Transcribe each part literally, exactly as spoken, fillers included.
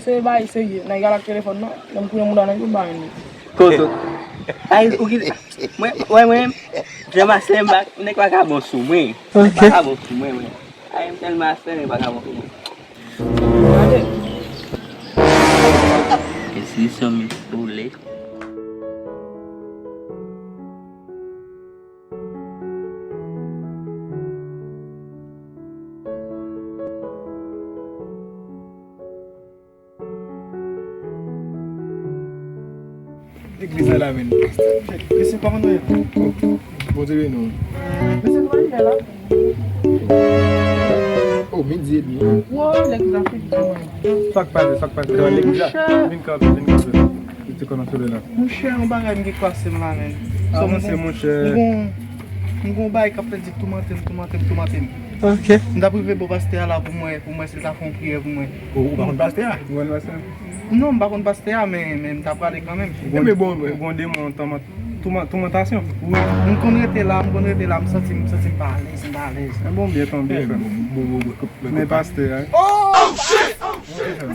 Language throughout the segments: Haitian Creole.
Se bagay serye, nèg al ak telefòn nan, lè m tounen mouda nèg yo, m pa renmen li. Toto. Ay, ou ki, mwen, wè mwen, jan m a se m pa, nèg pa ka bon sou mwen. Ok. Pa ka bon sou mwen, mwen. Ay, m tèlman a se m pa ka bon sou mwen. Gade. E si sou mi boule. Legliz la la, men. Mesye, kòman nou ye? Bondye beni w. Mesye, kòman nou ye la? Oh, midi edmi. Wo, legliz la fini. Sa k pase, sa k pase? Legliz la. Monchè. Vin kanpe, vin kanpe. Li te konn sou la. Monchè, yon bagay m gen pase m la, men. Avanse, monchè. M gon, m gon bagay k ap fè di toumante m, toumante m, toumante m. Ok. M t ap rive bò pastè a la pou mwen, pou mwen, si l ta fè yon priyè pou mwen. Ou, ou pa konn pastè a? Ou konn pastè a? Non, m pa konn pastè a, men, men m ta prale kanmenm. Ou gon, ou gon demon touman-, touman-, toumantasyon? Wi, m konn rete la, m konn rete la, m santi, m santi m pa alèz, m pa alèz. Ebyen, w byen tonbe, frè m. Men pastè a. Oh!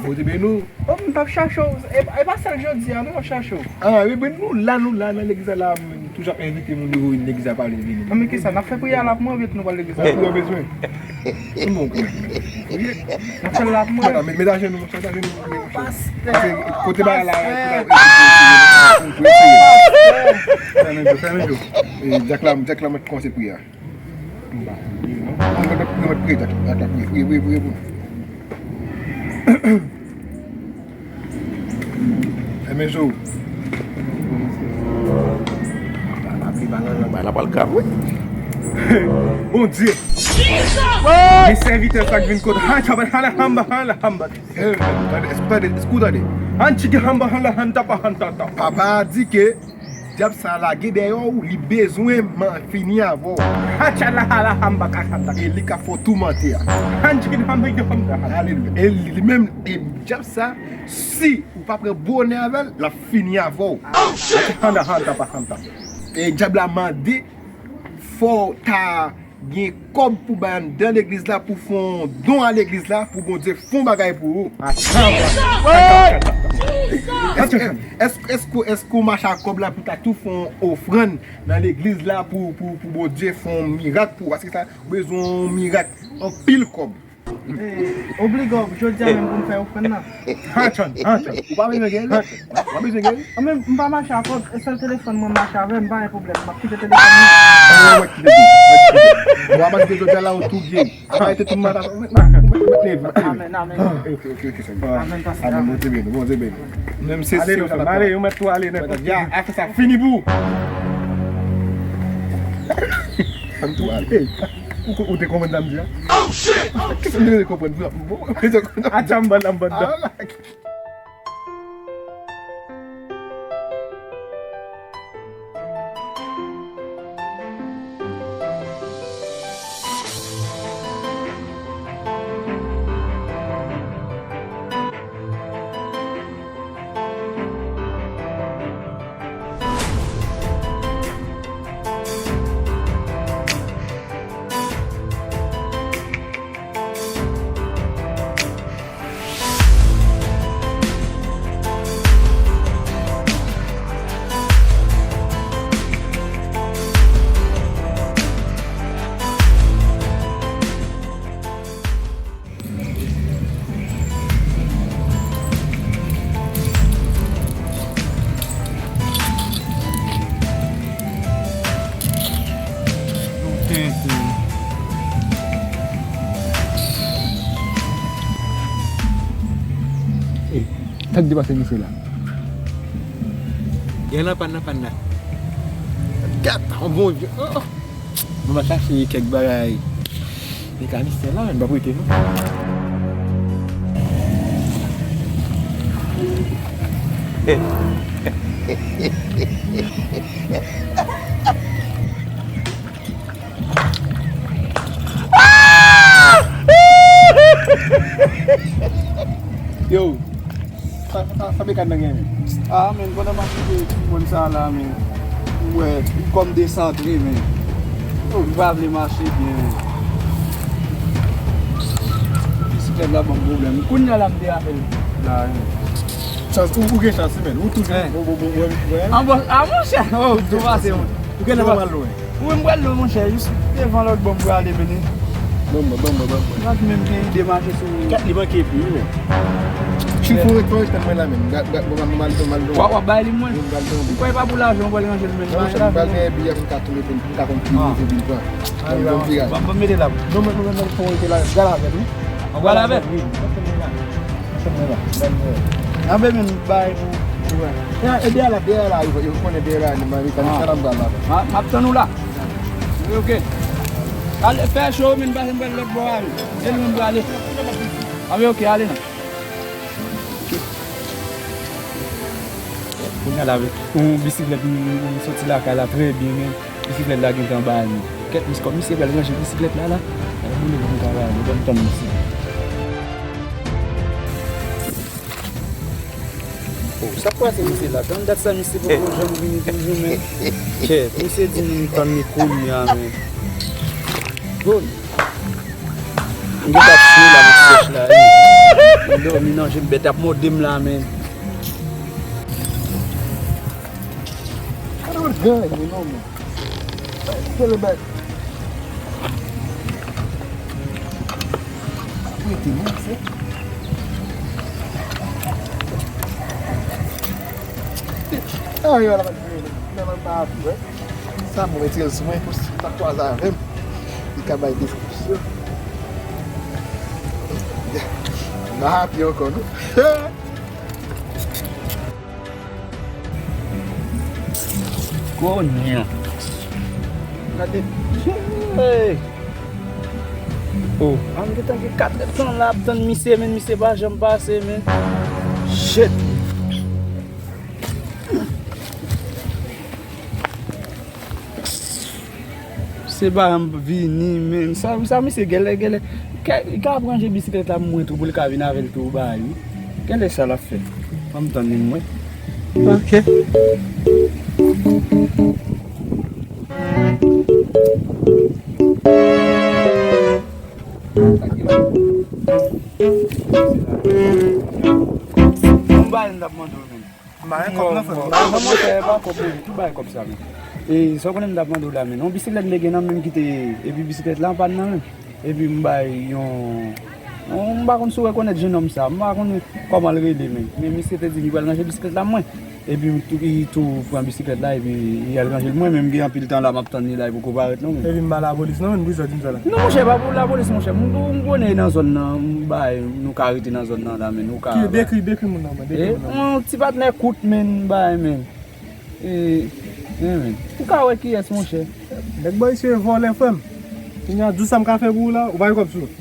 Bondye beni w. Oh, m t ap chache w. E, e pa sèl jodi a, non, m ap chache w. Ah, men, men nou la, nou la, nan legliz la, la, m toujou ap envite moun yo vin legliz la, pale vini. Nan, men kisa, n ap fè priyè a la pou mwen, oubyen nou pral legliz la? Ou bezwen? Bon, kounya. N ap fè l la pou mwen. Met, met ajenou, met ajenou. Pastè. Kote bagay la, kote bagay la. Fèmen je, fèmen je. E, Jack la, Jack la, mwen kòmanse priyè a. M pa priye, non. Mwen, mwen, mwen priye, Jack, Jack la priye, priye, priye, priye pou nou. Fèmen je w. Bondye. Men sèvitè sa k vin kot. Hala hamba, hala hamba. Tande, èske w tande, èske w tande? Anchiki hamba, hala hanta, pa hanta, ta. Papa a di ke dyab sa lage dèyè w, li bezwen man fini avè w. Hachala, hala hamba, ka hanta. E li ka fè w toumante a. Anchiki hamba, hamba. Alelouya. E li menm, e dyab sa, si ou pa pran bonè avè l, l ap fini avè w. Handa, handa, pa handa. E dyab la mande, fò w ta gen kòb pou bay anndan legliz la, pou fè yon don a legliz la, pou Bondye fè yon bagay pou ou. Èske, èske, èske, èske w mache ak kòb la pou ta tou fè yon ofrann nan legliz la pou, pou, pou Bondye fè yon mirak pou ou? Paske sa, ou bezwen yon mirak, anpil kòb. Eh, obligo, jodi a menm pou m fè ofrann nan. Hachan, hachan. Ou pa bezwen geri? Ou pa bezwen geri? Mwen menm, m pa mache ak kòb, e sèl telefòn mwen mache avè, m pa gen pwoblèm. M ap kite telefòn mwen. Mwen kite tou, mwen kite tou. Mwen pa kite jodi a la, ou tou geri. Apa ete tou mata. Amen, amen. Ok, ok, ok, ok, sèl. Amen, pastè. Amen, Bondye beni, Bondye beni. Menm se ale, mesye, ale, ou mèt tou ale nèt. Ya, afè sa fini pou ou. An tou ale. Ou, ou te konprann sa m di a? Oh, shit! Kisa m te konprann? Bon, ou te konprann? Atcha m ban nan banda. Sa k depase misye la? Gen nan pann nan, pann nan. Gad, yon bon vye. Oh, oh. Mwen va chache kèk bagay mekanisyen la, men m p ap rete non. Yo, sa, sa, sa mekanik nan gen, men? Ah, men, pandan m ap kite ti mòn sa la, men, ou wè, li kòm desantre, men. Yo, li pa vle mache byen, men. Bisiklèt la ban m pwoblèm. Kounye a la m derape l. La, wi. Chans, ou, ou gen chans, wi, men. Ou toujou, eh, bon, bon, bon, wè, wè. An bon, a, monchè, oh, tou pase, mwen. Ou gen lè pral lwen. Ou menm pral lwen, monchè, jis devan lòt bò m prale, men. Ban mwen, ban mwen, ban mwen. M pa t menm gen ide mache sou. Kèt, li manke epi, wi, men. Chifon, fò w ret tann mwen la, men. Gad, gad, mwen, mwen, mwen, mwen, mwen. W ap, w ap bay li, mwen. Mwen, mwen, mwen. M kwè pa pou lajan, w pral ranje l, men. Non, monchè, m pral gen epi, m ka tounen, m ka konn ki rive vin pran. Ban m, ban m mete la. Non, men, men, men, fò w rete la. Gad avè l, wi. Ou pral avè l? Wi. Anben, men, bay pou, pou wè. E, e dèyè la, dèyè la, yo, yo konnen dèyè la, li mari, sa, sa n ap pral la. M a, m ap tann ou la. Ok, ok. Ale, fè cho, men, pase m pral lòt bò a, wi. Se li menm prale. Anben, ok, ale non. Kounye a la, yon bisiklèt, m, m soti lakay la trè byen, men. Bisiklèt la gentan ba nou. Kèt, misye, kòm misye pral ranje bisiklèt la, la. Al boule pou m ka ba nou, ban m tann misye. Oh, sa k pase misye la? Tann dat sa misye poko janm vini toujou, men. Kèt, misye di nou tann li kounye a, men. Bon. M gentan sou la, m sèch la, wi. M dòmi nan je m bèt ap mòde m la, men. Gade yon gang, non, men. Kele bèt. Ap rete, non, se. Ah, yo, la, la, la, la, la, la, la. Sa mwen retire l sou mwen, pou si l pa kwaze avè m, li ka bay deskripsyon. M pa happy ankò, non. Kounye a. Gade. Hey! Oh, an gentan gen kat èdtan la ap tann misye, men misye pa janm pase, men. Shit! Se pa m vini, men. Sa, sa misye genlè, genlè. Ke, li ka ap ranje bisiklèt la mwen tou pou li ka vin avè l tou bay, wi. Genlè sa l ap fè. Ban m tann li mwen. Ok. M bay l, m t ap mande w, men. M pa gen kòb non, frè m. M pa gen kòb, monchè, e pa kòb, men. Ki bay kòb sa, men? E, sa w konnen m t ap mande w la, men. Yon bisiklèt m te gen nan men m ki te, epi bisiklèt la anpàn nan men m. Epi m bay yon, yon, m pa konn si w rekonèt jennonm sa. M pa konn kòman l rele, men. Men misye te di m li pral ranje bisiklèt la mwen. Epi m tou, li tou pran bisiklèt la, epi li al ranje l. Mwen menm, gen anpil tan la, m ap tann li la, li poko parèt non, men. Epi m ba lapolis non, men, pou sa w di m sa la. Non, monchè, pa pou lapolis, monchè. M, m konnen nan zòn nan, m bay, nou ka rete nan zòn nan la, men nou ka. Ki, dekri, dekri moun nan, mwen, dekri moun nan. Yon ti patnè kout, men, bay, men. E, e, men. Ou ka wè kiyès, monchè. Nèg bò isi se vòlè, frè m. Kounye a, di w sa m ka fè pou ou la, ou pa gen kòb sou ou?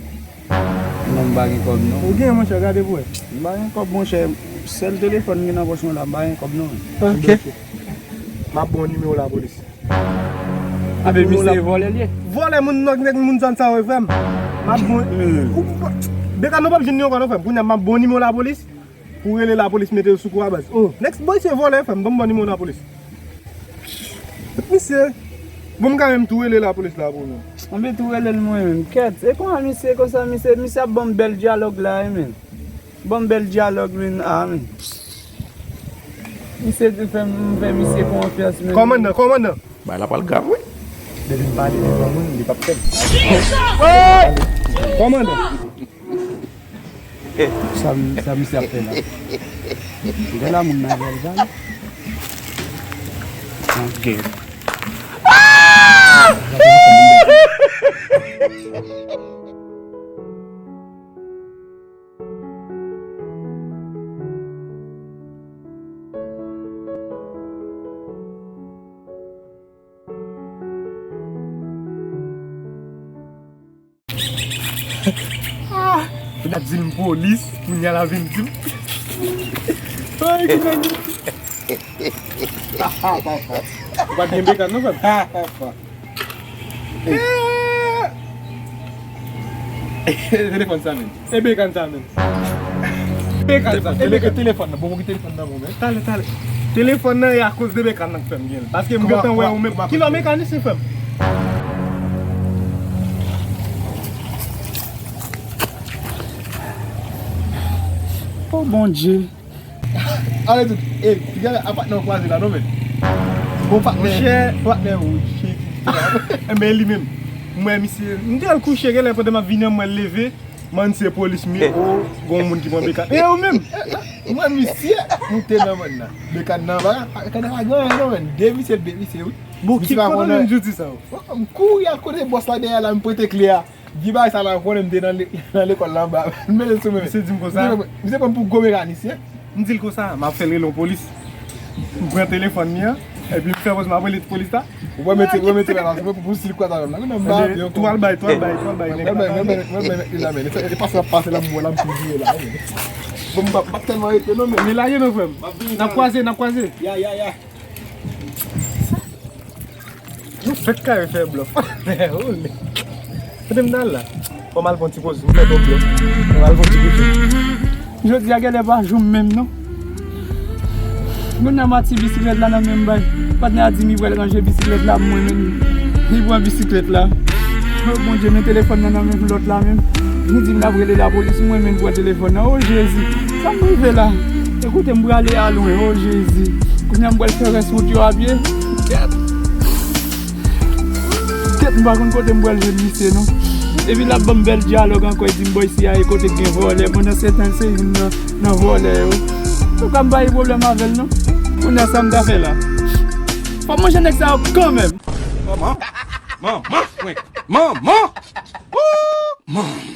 Non, m pa gen kòb, non. Ou gen, monchè, gade pou wè. M pa gen kòb, monchè. Sèl telefòn m gen nan pòch mwen la, m pa gen kòb, non. Ok. M ap ba w nimewo lapolis. Anben, misye vòlè l ye. Vòlè moun nan, nèg moun zòn sa yo, frè m. M ap ba w. Ou, Bekano p ap jwenn li ankò, non, frè m. Kounye a, m ap ba w nimewo lapolis. Pou rele lapolis mete yo sou kou a baz. Oh, nèg bò isi se vòlè, frè m. Ban m ba w nimewo lapolis. Misye, bon, m ka menm tou rele lapolis la pou nou. Anben tou rele l mwen menm. Kèt, e kòman misye konsa, misye, misye ap ban m bèl dyalòg la, wi, men. Ban m bèl dyalòg, men, a, men. Misye te fè m, m fè misye konfyans, men. Kòmandan, kòmandan. Bagay la pral grav, wi. Depi m pale devan moun, li p ap fè l. Kòmandan. Sa, sa misye ap fè la? Gade la moun nan gèl gade. Ok. Ah! Pou n ap di m polis, kounye a l ap vin di m. Ay, ki nèg. Ou pa t gen bekàn non, frè m? E telefòn sa menm. E bekàn sa menm. Bekàn sa. E bekàn. Telefòn nan. Bon, bon, ki telefòn nan, bon, men. Talè, talè. Telefòn nan e akoz de bekàn nan k fè m gen l. Paske m gentan wè ou menm. Ki lò mekanisyen, frè m? Oh, Bondye. Ale tout. E, piga, a patnè w kwaze la, non, men. Bon, patnè. Monchè. Patnè, wi. Enben, li menm. Mwen, misye, m te al kouche, genlè pandan m ap vini an, mwen leve. Man, se polis, mi, o, gon moun ki pran bekan. E ou menm? Mwen, misye, moute nan mòn nan. Bekan nan, ba, bekan nan pa gen anyen, non, men. De visye, de visye, wi. Bon, ki kote ou jwenn zouti sa yo? M kouri al kote bòs la dèyè la, m prete kle a. Di bagay sa la, konnen m te nan le-, nan lekòl la anba. M mete sou mwen. Misye di m konsa. Misye, misye pran m pou gwo mekanisyen. M di l konsa, m ap fè l rele yon polis. M pran telefòn li an, epi m fè pòz m ap rele polis la. Ou pa mete, ou pa mete la, se pou, pou stil kwa sa menm la. Men nan ba, ebyen, tou al bay, tou al bay, tou al bay nèg la. Mwen, mwen, mwen, mwen, mwen, mwen, mwen, mwen, e pase l ap pase la, m wè la, m tou vire la. Bon, m pa, m pa tèlman rete non, men. Men lage non, frè m. N ap kwaze, n ap kwaze. Ya, ya, ya. Nou fèk kare fè blòf. Ole. Kote m t al la? Fò m al fè yon ti poz. M fè twòp blòf. Fò m al fè yon ti poz. Jodi a genlè pa jou m menm non. Moun nan mati bisiklèt la nan men m bay. Patnè a di m li pral ranje bisiklèt la pou mwen, men li pran bisiklèt la. Oh, Bondye, men telefòn nan nan men lòt la menm. Li di m l ap rele lapolis, mwen menm pran telefòn nan. Oh, Jezi, sa m rive la? Ekoute, m prale a lwen, oh, Jezi. Kounye a m pral fè rès wout yo a pye. Kèt. Kèt, m pa konn kote m pral jwenn misye, non. Epi l ap ban m bèl dyalòg ankò, li di m, "Bòy, si a e kote k gen vòlè." Pandan se tan, se youn nan, nan vòlè yo. Antouka, m pa gen pwoblèm avè l, non. Kounye a, sa m ta fè la? Fò m manje nèg sa yo kanmenm. Manman! Manman! Manman! Wouman!